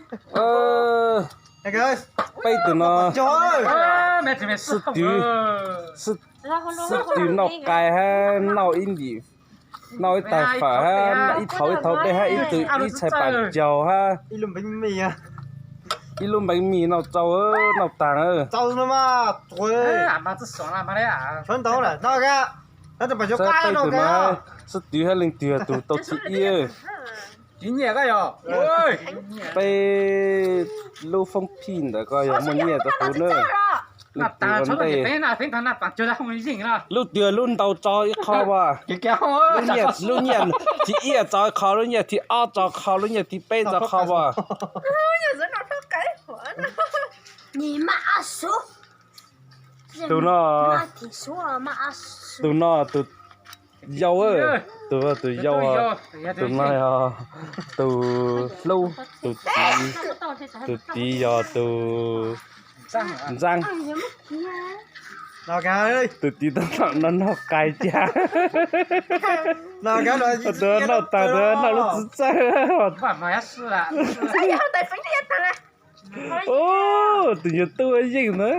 Peb tus no xwb twv, xwb twv noj qai hab noj ib ntim, noj ib tais fawm hab ib thaum ib thaum dej hab ib tug ib txhais pas caug hab ib lub npeev mis noj tsau, noj taag. Peb tus no xwb twv hab leej twg tug tau thib ib. Peb lub foob phij ntawd koj yog muaj nyiaj rau kuv na. Leej twg ua ntej, lub twg lub ntau tso ib qho as. Lub nyiaj thib ib tso ib qho, lub nyiaj thib ob tso qho, lub nyiaj thib peb tso qho as. Tus no, tus no tus yau, tus, tus yau, tus no yog tus hlub, tus tid, tus tid yog tus ntxaab. Tus tid tab tom noj noj qai cas. Tus noj taag tus noj lub txwv txawj. Tus nyuag tub yeej na.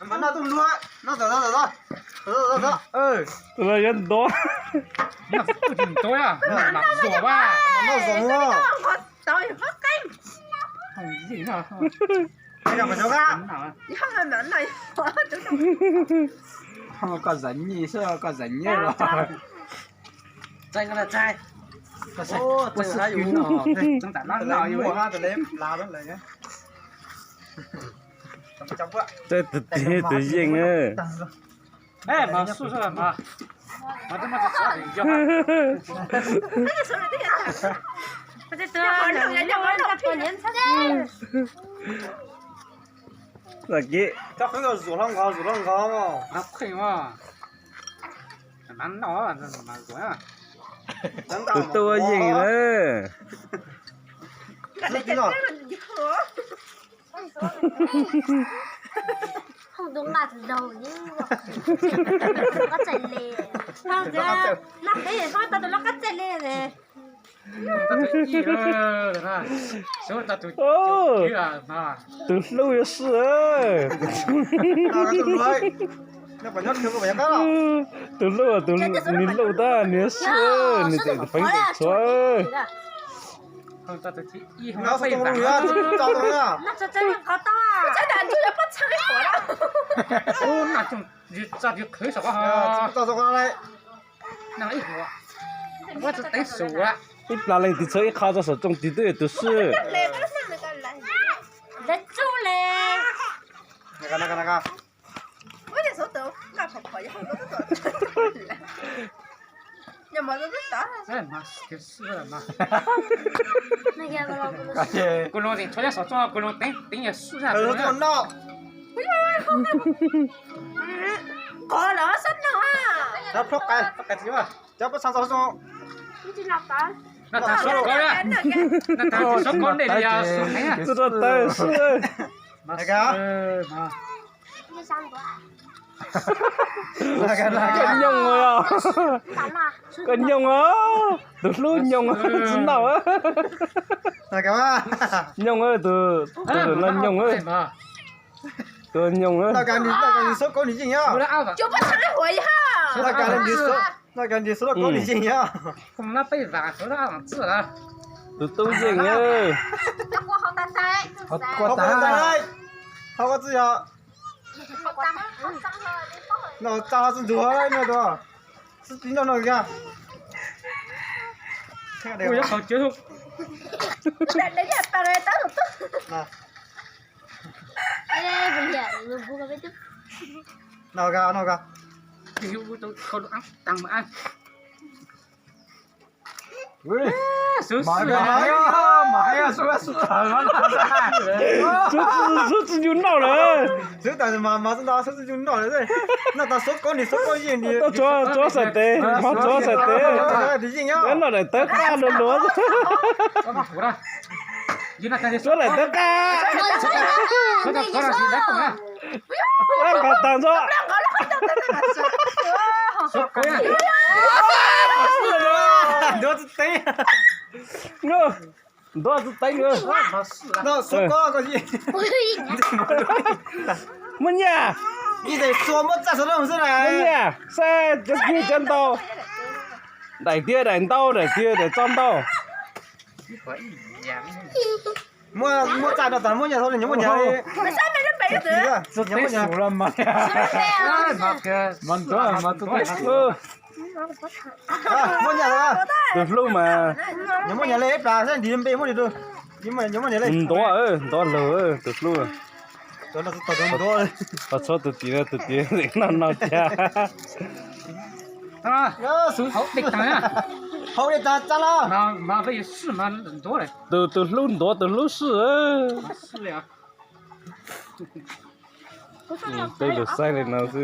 Tus no yuav ntuav. Koj zam nyiaj xwb, koj zam nyiaj los. Tus tid tus yeej. Tus tuaj yeej na. Tus hlub yuav swb. Tus hlub, tus, nws hlub tab nws yuav swb, nws tseem feev tseem tshuav. Ib plag leej twg txhawb ib qho tso saum tsooj tis twb yog tus swb. Kuv lus tseem tshuav nyob saum tsooj, kuv lus teev teev yog swb zaj. Qhov lawm sab no. Cov pab txhab txog tsooj. Noj tag suab koj, noj tag suab koj ntej li yog suab heev. Koj nyooj os, koj nyooj os, tus hlub nyooj tsis noj. Nyooj, tus no nyooj, tus nyooj. Tus tub yeej. Tsa tsi ntxuag no tus. Sib tib noj no. Xub tsis ncu noj lawm. Tsuav xaiv tes, mas tsuav xaiv tes, noj daim tawv qab luag luag. Tsuav daim tawv qab. Nqa tag ntxo. Ntuav txwv teeb. Muaj nyiaj. Muaj nyiaj, saib cov kib cov ntau. Daim tiag daim ntau, daim tiag daim txo ntau. Muaj txaj no tas muaj nyiaj, muaj nyiaj li. Muaj nyiaj, tus hlub mas. Ntuav, ntuav lawm tus hlub. Ho txhob tus tim no, tus tim no no cas. Tus, tus hlub ntuav tus hlub swj. Tej lus saib li no xwb.